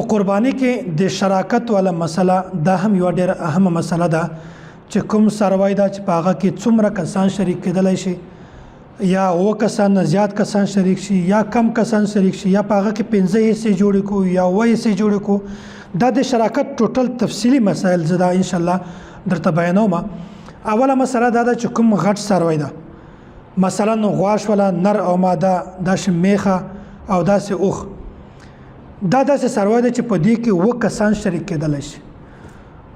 په قرباني کې د شراکت والا مسله دا هم یوه ډېره اهمه مسله ده چې کوم څاروی ده چې په هغه کې څومره کسان شریک کېدلی شي، یا اووه کسان نه زیات کسان شریک شي یا کم کسان شریک شي، یا په هغه کې پنځه حصې جوړې کړو یا اووه حصې جوړې کړو. دا د شراکت ټوټل تفصیلي مسایل زه دا انشاءالله درته بیانوم. اوله مسله دا ده چې کوم غټ څاروی ده، مثلا غوا شوله، نر او ماده، داسې میخه او داسې اوښ، دا داسې څاروی ده چې په دې کې اووه کسان شریک کېدلی شي،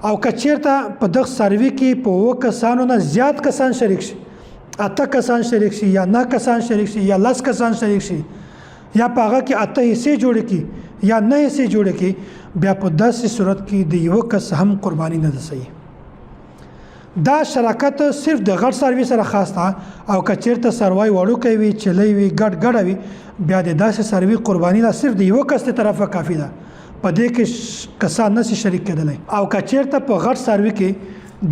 او که چیرته په دغه څاروي کې په اووه کسانو نه زیات کسان شریک شي، اته کسان شریک شي یا 9 کسان شریک شي یا 10 کسان شریک شي، یا په هغه کې اته حصې جوړې کړي یا 9 حصې جوړې کړي، بیا په داسې صورت کې د یوه کس هم قرباني نه ده صحیح. دا شراکت صرف د غټ څاروي سره خاص ده، او که چیرته څاروی وړوکی وي، چلی وي، ګډ ګډه وي، بیا د داسې څاروي قرباني لا صرف د یوه کس له طرفه کافي ده، په دې کې کسان نه شي شریک کېدلی. او که چیرته په غټ څاروي کې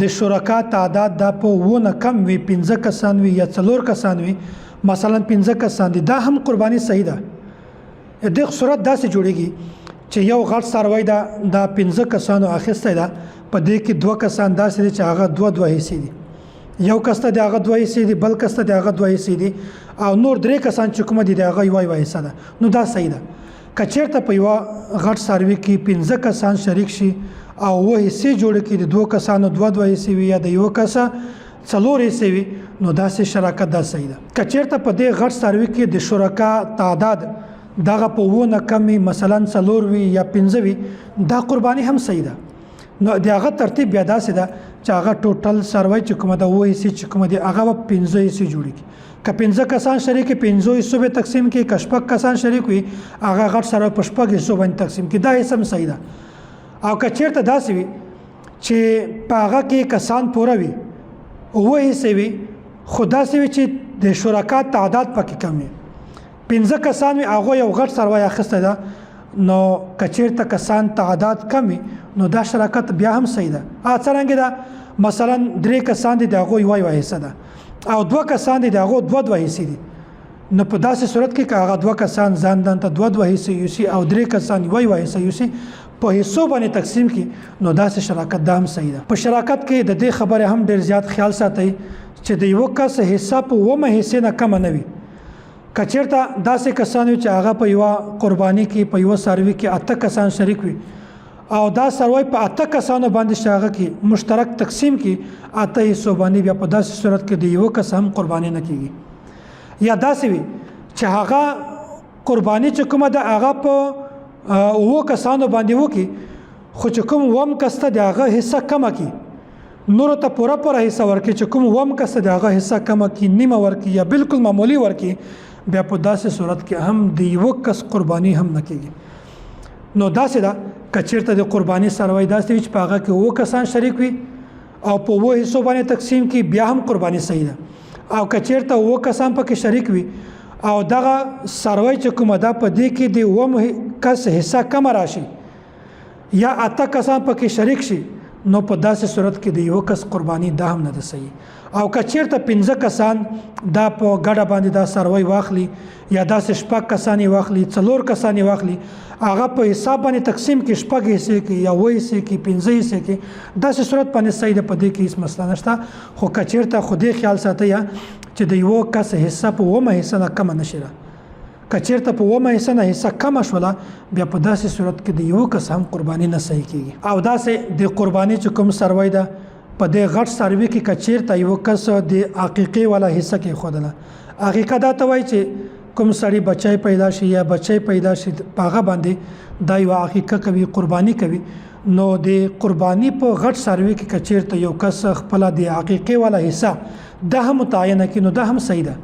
د شرکا تعداد دا په اوو نه کم وي، 5 کسان وي یا 4 کسان وي، مثلا 5 کسان دي، دا هم قرباني صحیح ده. د دې صورت داسې جوړیږي چې یو غټ څاروی ده، دا 5 کسانو اخیستی ده، په دې کې 2 کسان داسې دي چې هغه دوه دوه حصې دي، یو کس ته د هغه دوه حصې دي، بل کس ته د هغه دوه حصې دي، او نور 3 کسان چې کومه دي د هغه یوه یوه حصه ده، نو دا صحیح ده. که چیرته په یوه غټ څاروي کې 5 کسان شریک شي او اووه حصې جوړې کړي، د 2 کسانو دوه دوه حصې وي یا د یوه کس 4 حصې وي، نو داسې شراکت دا صحیح ده. که چیرته په دې غټ څاروي کې د شرکا تعداد دغه په اوو نه کم وي، مثلا 4 وي یا 5 وي، دا قرباني هم صحیح ده. نو د هغه ترتیب بیا داسې ده چې هغه ټوټل څاروی چې کومه ده اووه حصې چې کومه دي هغه به 5 حصې جوړې کړي. که 5 کسان شریک وي 5 حصو به تقسیم کړي، که 6 کسان شریک وي هغه غټ څاروی په 6 حصو باندې تقسیم کړي، دا حصه هم صحیح ده. او که چیرته داسې وي چې په هغه کې کسان پوره وي، اووه حصې وي، خو داسې وي چې د شرکا تعداد پکې کم وي، 5 کسان وي، هغه یو غټ څاروی اخیستی ده، نو که چیرته کسان تعداد کم وي نو دا شراکت بیا هم صحیح ده. څرنګه ده؟ مثلا 3 کسان دي، د هغو یوه یوه حصه ده، او 2 کسان دي، د هغو دوه دوه حصې دي، نو په داسې صورت کې که هغه 2 کسان ځان ځان ته دوه دوه حصې یوسي او 3 کسان یوه یوه حصه یوسي، په حصو باندې تقسیم کړي، نو داسې شراکت دا هم صحیح ده. په شراکت کې د دې خبرې هم ډېر زیات خیال ساتئ چې د یوه کس حصه په اوومه حصې نه کمه نه وي. که چیرته داسې کسان وي چې هغه په یوه قرباني کې په یوه څاروي کې 8 کسان شریک وي، او دا څاروی په 8 کسانو باندې چې هغه کې مشترک تقسیم کړي 8 حصو باندې، بیا په داسې صورت کې د یوه کس هم قرباني نه کیږي. یا داسې وي چې هغه قرباني چې کومه ده هغه په 7 کسانو باندې وکړي، خو چې کوم اووم کس ته د هغه حصه کمه کړي، نورو ته پوره پوره حصه ورکړي، چې کوم اووم کس ته د هغه حصه کمه کړي، نیمه ورکړي یا بالکل معمولي ورکړي، بیا په داسې صورت کې هم د یوه کس قرباني هم نه کیږي. نو داسې ده که چیرته د قرباني څاروی داسې وي چې په هغه کې 7 کسان شریک وي او په 7 حصو باندې تقسیم کړي، بیا هم قرباني صحیح ده. او که چیرته 7 کسان پکې شریک وي او دغه څاروی چې کومه ده په دې کې د اووم کس حصه کمه راشي یا 8 کسان پکې شریک شي، نو په داسې صورت کې د یوه کس قرباني دا هم نه ده صحیح. او که چیرته 5 کسان دا په ګډه باندې دا څاروی واخلي یا داسې 6 کسان یې واخلي، 4 کسان یې واخلي، هغه په حساب باندې تقسیم کړي، 6 حصې کړي یا 7 حصې کړي، 5 حصې کړي، داسې صورت باندې صحیح ده، په دې کې هېڅ مسله نشته. خو که چیرته خو دې خیال ساتئ چې د یوه کس حصه په اوومه حصه نه کمه نه شي، که چیرته په اوومه حصه نه حصه کمه شوله، بیا په داسې صورت کې د یوه کس هم قرباني نه صحیح کیږي. او داسې د قرباني چې کوم څاروی ده په دې غټ څاروي کې که چیرته یو کس د عقیقې والا حصه کېښودله، عقیقه دا ته وایي چې کوم سړي بچی پیدا شي یا بچی پیدا شي، په هغه باندې دا یوه عقیقه کوي، قرباني کوي. نو د قرباني په غټ څاروي کې که چیرته یو کس خپله د عقیقې والا حصه دا هم متعینه کړي، نو دا هم صحیح ده.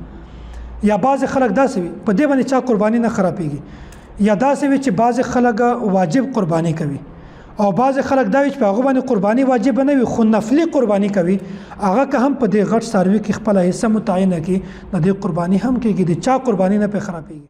یا بعضې خلک داسې وي په دې باندې چا قرباني نه خرابېږي، یا داسې وي چې بعضې خلک واجب قرباني کوي او بعضې خلک دا وي چې په هغو باندې قرباني واجب نه وي خو نفلي قرباني کوي، هغه که هم په دې غټ څاروي کې خپله حصه متعینه کړي، د دې قرباني هم کېږي، د چا قرباني نه پرې خرابېږي.